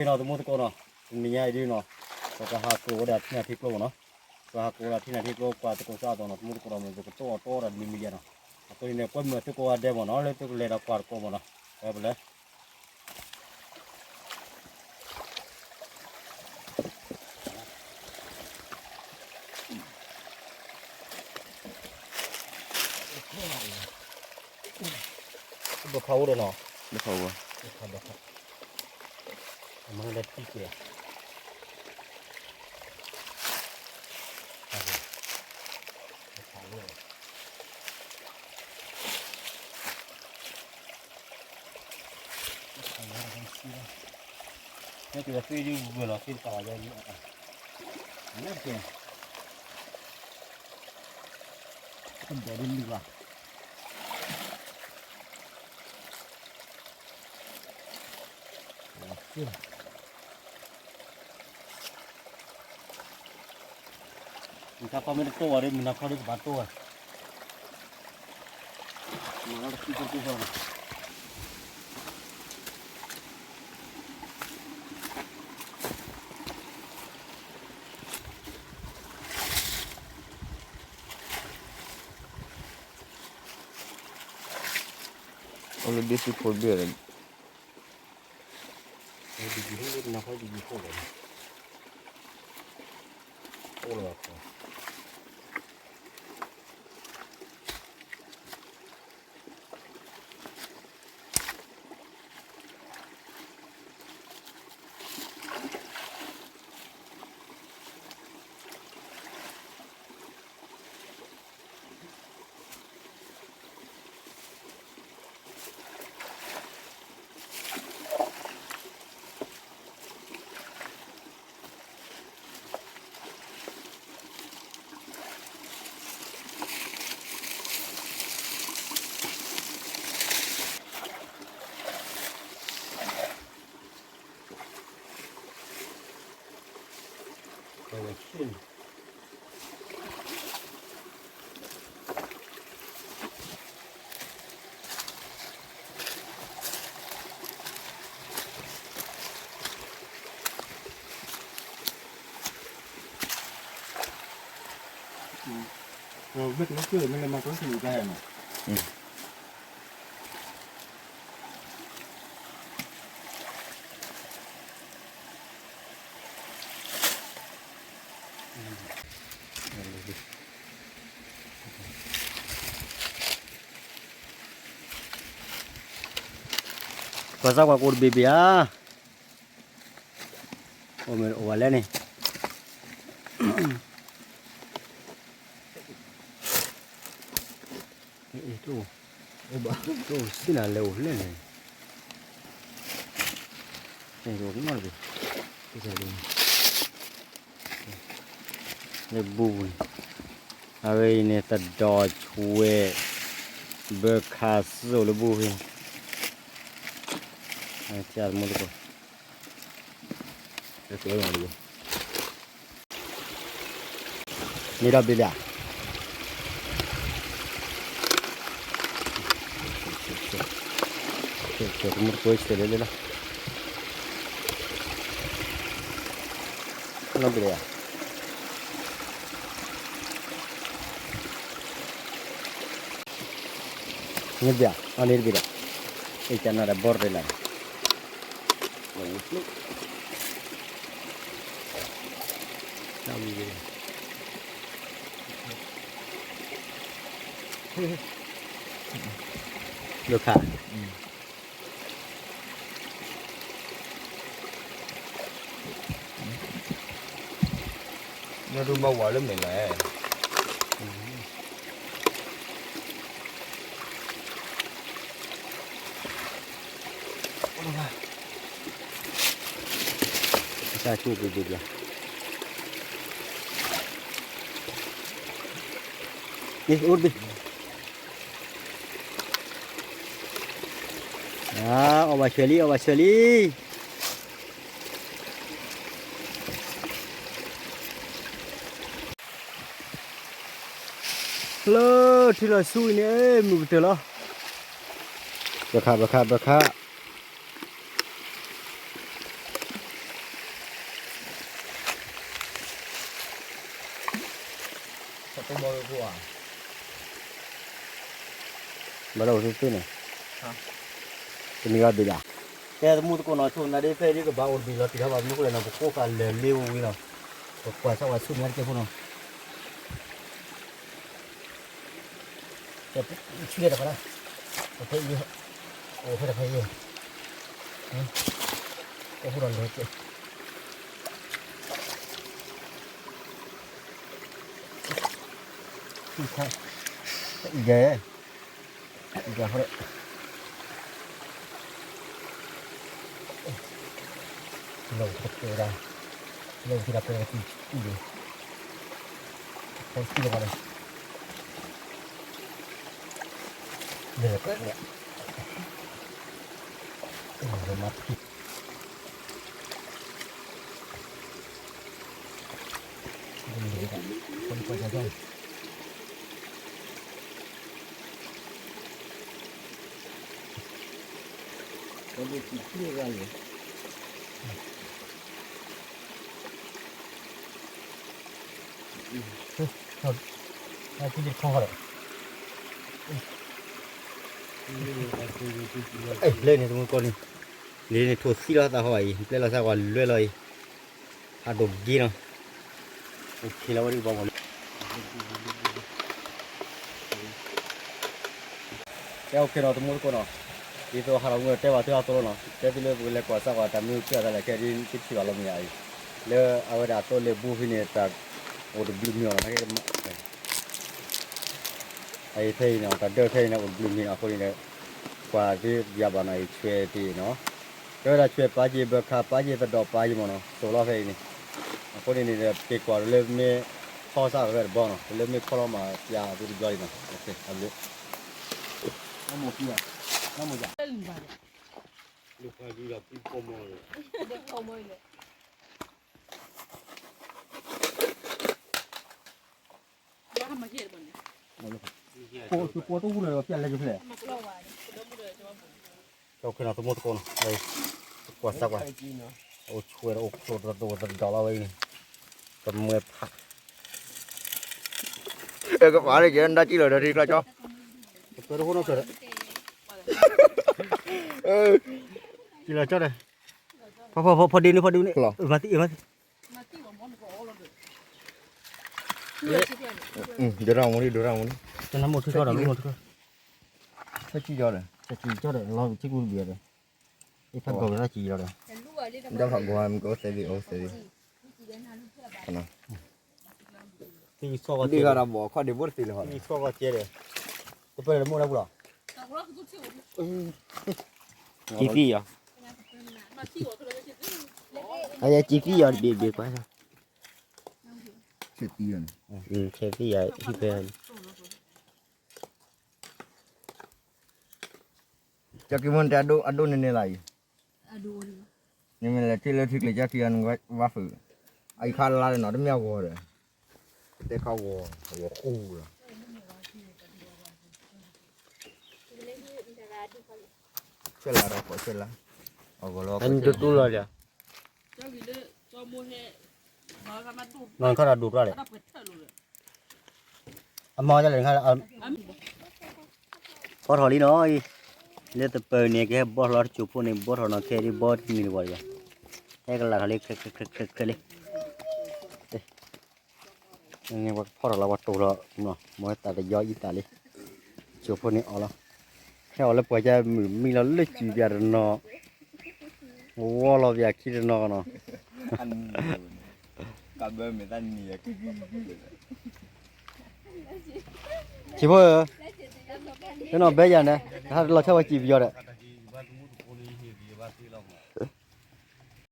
နီၤ သမူသကိးနီၤ, တနံၤညါအံၤဒ်နီၤ, ပကဟးကျိၤဝဲဒၣ်ထံနၢ်ထံကျိမ့ၢ်နီၤ, ပဟးကျိၤဝဲဒၣ်ထံနၢ်ထံကျိ ကွၢ်သကိးစးအသိးနီၤ သမူသကိးဒီး မ့ၢ်ပကတိၢ်အီၤတီအီၤတၢ်တမံၤမံၤယါနီၤ, အဃိန့ၣ် ကွဲမုာ်သုကိးဂၤဒဲးမ့ၢ်နီၤ လၢသုကလဲၤဒီးကွၢ်သကိးမ့ၢ်နီၤ, ဝဲပလဲၤ ဘၣ်ခးအိၣ်ဒီးနီၤ, ဘၣ်ခးအိၣ်, အမၤလၢထံကဲး, ဟဲက့ၤလီၤသ့ၣ်ဒ်ဝဲလီၤသ့ၣ်တကးလီၤယဲ, လၢကဲ, ကဘီဒ်လံဘၣ် မုၢ်ခီမ့ၢ်တတိၢ်ဝဲဒီး မုၢ်နၤခီဒီးကဘၣ်တိၢ်ဝဲ, မၤလၢတခံကိၢ်ကိၢ်ဃီ, အိၣ်လၢဒ့စ့ဖိတဘ့ၣ်, ဒ်ယံၤဟိၣ်လၢနၤခီဒ်ယံၤဟိၣ်လီၤ, အိၣ်လီၤခီ ကွၢ်စၢ်ကွၢ်ကိးတဘ့ၣ်ဘ့ၣ်ဧါ, အိၣ်မ့ၢ်အိၣ်ဝဲလဲၣ်န့ၣ် တအိၣ်စံၢ်နၤလဲၤအိၣ်လဲၣ်န့ၣ်, အိၣ်နီတဘ့ၣ်, လၢဘူပူၤန့ၣ်, အဝဲအံၤန့ၣ် သဒီၣ်ဆွဲၣ်, ဘၢခးစၢၣ်လၢဘူဖဲ, တၢ်မူတကိး မ့ၢ်ဒီးဘ့ၣ်လံဧါ, မူတကိးဆဲးလဲၣ်လဲၣ်လီၤ, နီၢ်ဘ့ၣ်လံဧါ, မ့ၢ်ဘ့ၣ်ဧါ, အန့ၣ်တဘ့ၣ်ဒီး, အ့ၣ် ကနၣ်ဒီးဘီရဲၣ်လၢ ဒိၣ်ခါ နဒိၣ်မၤဝၤလၢမဲာ်လီၤ, တၢ်ဆိၣ်ပူၤပူၤပျၢ်, န့ၣ်အိၣ်တဘ့ၣ်, အီၣ်ဘၣ်ဆၢလံ အီၣ်ဘၣ်ဆၢလံ. လၢထံလီၤဆူအံၤန့ၣ် မုၢ်ကတၢၢ်လီၤ. ဘၢခး ဘၢခး ဘၢခး. ဘၣ်လၢအိၣ်သ့ၣ်သ့ၣ်န့ၣ်, တမံၤဘၣ်ဘ့ၣ်ဒၣ်, ကဲသမူသကိးနီၤ ဆိၣ်နၤဒ်ဖဲအံၤဒ်ကဘၣ်အိၣ်တဘ့ၣ်လီၤ တံၢ်ထီၣ်ဘၣ်မနုၤဃိလဲၣ်နီၤ ပကိးဃာ်လၢာ်လ့ဝံၤနီၤ, ပကွၢ်ဆၣ်ဝဲဆူမဲာ်တကဲဖိနီၤ ဆံးတကးဒၣ်, ဖဲအံၤ, အိၣ်ဖဲတဖဲအံၤ, အိၣ်ဃိဒီးလဲၤကဲ, ယဲ, ယဲဃိဒီး လီၤတပှဲၤဒၣ်, လီၤတပှဲၤဒၣ်ပှဲၤကသံၣ်အံၤ, ဖဲစံၣ်လီၤဘၣ်ဒီး, လဲၤကွဲးန့ၣ်, မၤဖံး လၢန့ၣ်တမူတကိးန့ၣ်, လၢန့ၣ်ထိၣ်သံလီၤသးဟီအံၤ ပျဲလီၤစၢ်ကွၢ်လွဲလီၤအံၤ, ဟးဒိၣ်က့နီၤ, အိၣ်ခ့လီၤဝဲဒ်ကဘၣ်မးလၢ ကဲအိၣ်ခ့နီၤ တမူတကိးနီၤ, ဒ်သိးဟးထီၣ်မုၢ်တဲဘၣ်သုအသိးလီၤနီၤ, တဲသုလၢပကလဲၤကွၢ်စၢ်ကွၢ်တၢ်မနုၤကဲအသးလဲၣ် ခဲဒ်သုထံၣ်ဘၣ်လီၤမ့ၢ်ဧါအံၤ, လၢအဝဲဒၣ်သိလ့ၣ်ဘူဖဲန့ၣ် တၢ်အိၣ်တဘျုးမံၤအီၤနီၤ, အအံၤဖဲအံၤနီၤ တၢ်ဒၢဖဲအံၤန့ၣ် အိၣ်တဘျုးမံၤနီၤ အဃိန့ၣ်ဒီး ကွၢ်သုယၤဘၣ်နီၤ အံၤဆွဲတ့ၢ်နီၤ, တဲဝဲဒၣ်ဆွဲပာ်က့ၤ ဘၢခးပာ်က့ၤ သဒီးပာ်က့ၤမ့ၢ်နီၤ စိာ်လီၤဖဲအံၤန့ၣ်, အဃိန့ၣ်န့ၣ်ဒီး က့ၤကွၢ်လၢမ့ၢ်ဖီစၢ်ဝဲတဘီနီၤ လၢမ့ၢ်ဖီလီၤမး ပျဲသုတဘျီလံနီၤ, အဘျုး ကိးတၢ်ဃူန့ၣ် ပျဲလဲကဖျဲၣ်, ကဲအိၣ်ခ့နီၤ တမူတကိးနီၤ, ကွၢ်စၢ်ကွၢ်, အိၣ်ဆွဲဒီးအိၣ်ချိးတဒိၣ်တဒိၣ်လီၤဝဲအံၤန့ၣ်, ကမွဲဖး, ကပၤန့ၣ်ကဲနဒၣ်ကံၣ်လီၤဒီးထံကျါကၠီ, ကပၤတဃိနီၤဆွဲဒီး, ကံၣ်လီၤကၠီဒီး, ဖီဖီဖီဒ့န့ၣ် ဖီဒ့န့ၣ်, မၤသံ မၤသံ ဒိရၣ်မူလံ ဒိရၣ်မူလံ, တနၢ်မိၣ်ထူၣ်ထီၣ်ဒီး မ့ၢ်မိၣ်ထူၣ်ထီၣ်, ဆဲကံၢ်ကၠီဒီး ဆဲကံၢ်ကၠီဒီး လီၤထံကူတဘ့ၣ်ဒီး, အဖးဂီၤကသးကံၢ်ကၠီဒီး, ဒီးဖးဂီၤမ့ၢ်ကအိၣ်သဲဘ့ၣ်အိၣ်သဲဘ့ၣ်, ဒ်ဂၤဒီးဘီၣ်ခီၣ်ဒ့ဘိတသ့လၢၤဘၣ်, ကပၢၢ်လၢမူဒါပူၤလီၤ, ကံသံၣ်ယီၤ, အယကံသံၣ်ယီၤတဘ့ၣ်ဘ့ၣ်ကွၢ်, ဆဲသံယီၤန့ၣ်, ဆဲသံယီၤဟံၣ်ဖဲ ကၠီက့ၤမ့ၢ်တဲအဒိၣ်န့ၣ်န့ၣ်လၢအံၤ, နမ့ၢ်လဲၤထံၣ်လၢထံကျိၤကၠီက့ၤအီၤနဝါဖုး, အအံၤခါလါလၢနီၤ တမ့ၢ်အဂီၤဒီး, တဲခါဂီၤ, အဂီၤဃူလီၤ, ဆွဲလၢ်ဒီးကီးဆွဲလၢ်, အဂီၤလီၤကီးဆွဲလၢ်, နီၢ်ခါဒီးဒိၣ်ကျါလဲၣ်, အမၤဒ်လဲၣ်, ဘီထီၣ်လံနီၤ, လၢသပၢၤန့ၣ် ကဟဲဘီထီၣ်လီၤတစိၢ်ဖိန့ၣ် ဘီထီၣ်နီၤခဲဒ်ဘီတနံၤတဝီဒီး, ဟဲကလၤထီၣ်လံ ခဲခဲခဲခဲလံ, ဖီထီၣ်လီၤပှၤတိၢ်လီၤ, မ့ၢ်သးတယီအံသးလံ, တစိၢ်ဖိန့ၣ်အီၣ်လီၤ, ဟဲအီၣ်လၢပှၤကမုာ်မံလီၤလၢစံၣ်ပၠးတနီၤ, ဝီလီၤပၠးခံတနီၤနီၤ, ကဘၢမ့ၢ်သးနံၤ, စံၣ်ဖိဧၢ, တနီၤဘဲယၤန့ၣ် ဟးတလီၤဆီဝဲစံၣ်ပယီၤဒီး,